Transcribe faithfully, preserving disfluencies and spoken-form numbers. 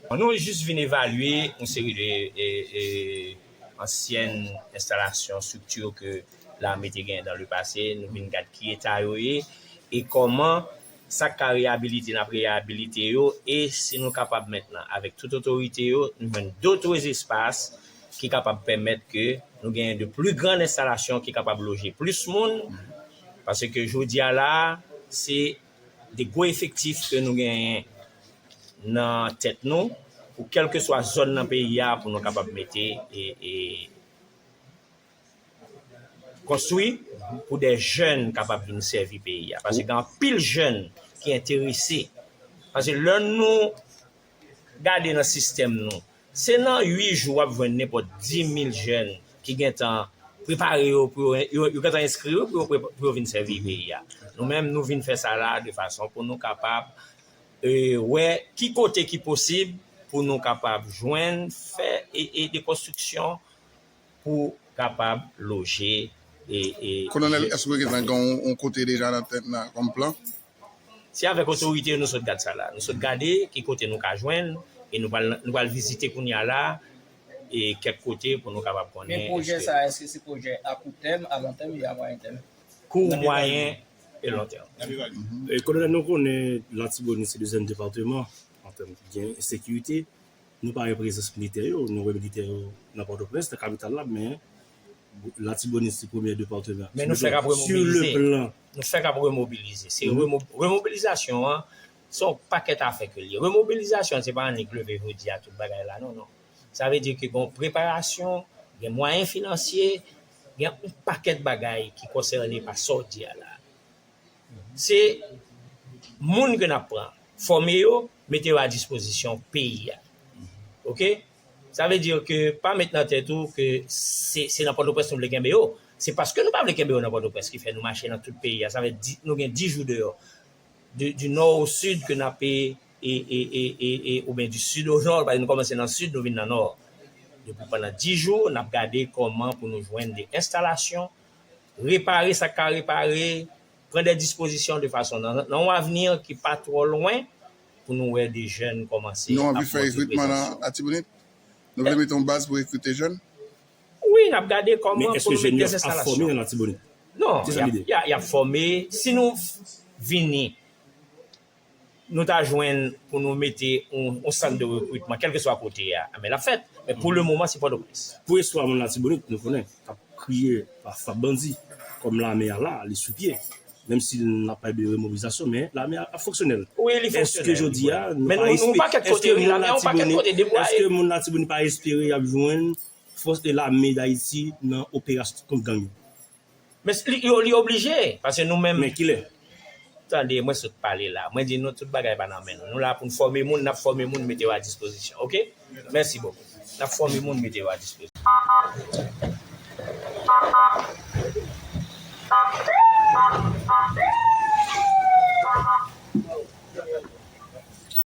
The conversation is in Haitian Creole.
Nou jis vin evalye yon seri de e, e, ansyèn enstalasyon, estrikti ke lame te genyen dan le pase. Nou vin gad ki eta yo ye e kòman sa k ka reyabilite, n ap reyabilite yo. E si nou kapab mentnan, avèk tout otorite yo, nou jwenn dòt espas ki kapab pèmèt ke nou genyen de pli grann enstalasyon ki kapab loje plis moun. Paske jodi a la, se de gwo efektif ke nou genyen nan tèt nou, pou kèlkeswa zòn nan peyi a, pou nou kapab mete e, e konstwi, pou de jèn kapab vin sèvi peyi a. Paske gen anpil jèn ki enterese. Paske lè nou gade nan sistèm nou, se nan uit jou w ap jwenn nenpòt dis mil jèn ki gentan prepare yo pou yo, yo, yo gentan enskri yo pou yo, pre- pou yo vin sèvi peyi a. Nou menm, nou vin fè sa la de fason pou nou kapab e, wè ki kote ki posib pou nou kapab jwenn, fè e, e de konstriksyon pou kapab loje e, e Kolonèl, èske w gentan gen yon, yon kote deja nan tèt nan kòm plan? Se avèk otorite yo nou sot gad sa la. Nou sot gade ki kote nou ka jwenn e nou pral, nou pral vizite kounye a la e kèk kote pou nou kapab konnen. Men pwojè sa, èske se pwojè a kout tèm, a lon tèm e a mwayen tèm? Kout, mwayen e lon tèm. E, Kolonèl, nou konnen Latibonit se dezyèm depatman an tèm gen ensekirite. Nou pa wè prezans militè yo, nou wè militè yo nan Pòtoprens, nan kapital la, men Latibonit se premye depatman. Men nou fèk ap remobilize. Sur le plan. Nou fèk ap remobilize. Se remo- remobilizasyon an, se yon pakèt afè ke l ye. Remobilizasyon an, se pa annik leve jodi a tout bagay la, non, non. Sa vle di ke gen preparasyon, gen mwayen finansye, gen yon pakèt bagay ki konsène pa sa w di a la. Se moun ke n ap pran, fòme yo, mete yo a dispozisyon peyi a. Oke? Sa vle di ke pa met nan tèt ou ke se, se nan Pòtoprens nou vle kenbe yo. Se paske nou pa vle kenbe yo nan Pòtoprens ki fè nou mache nan tout peyi a. Sa vle di nou gen dis jou deyò. Du, du nord au sud ke n ap e, e, e, e, e, e, oubyen du sud au nord, paske nou kòmanse nan sid, nou vin nan nò. Depi pandan dis jou, n ap gade kòman pou nou jwenn de enstalasyon, repare sa k ka repare, pran de dispozisyon de fason nan, nan yon avni ki pa twò lwen, pou nou wè de jèn kòmanse ap montre prezans yo. Nou anvi fè rekritman nan Latibonit? Nou vle mete yon baz pou rekrite jèn? Wi, n ap gade kòman pou nou mete de enstalasyon. Men èske jèn yo ap fòme nan Latibonit? Non, y ap, y ap, y ap fòme. Si nou vini, nou ta jwenn pou nou mete yon, yon sant de rekritman, kèlkeswa kote a, men l ap fèt. Men pou le moman, se Pòtoprens. Pou espwa moun Latibonit, nou konnen, k ap kriye pa FAP bandi, kòm lame a la, li sou pye. Menm si n ap pale de remobilizasyon, men lame a ap fonksyonèl. Wi, li fonksyonèl. Èske jodi a, nou pa espere, èske moun Latibonit, èske moun Latibonit pa espere y ap jwenn fòs de lame Dayiti nan operasyon kont gang yo? Men li, yo, li oblije, paske nou menm. Men kilè? Tande, mwen sot pale la. Mwen di nou tout bagay pa nan men nou. Nou la pou n fòme moun, n ap fòme moun, mete yo a dispozisyon. Oke? Mèsi bokou. N ap fòme moun, mete yo a dispozisyon.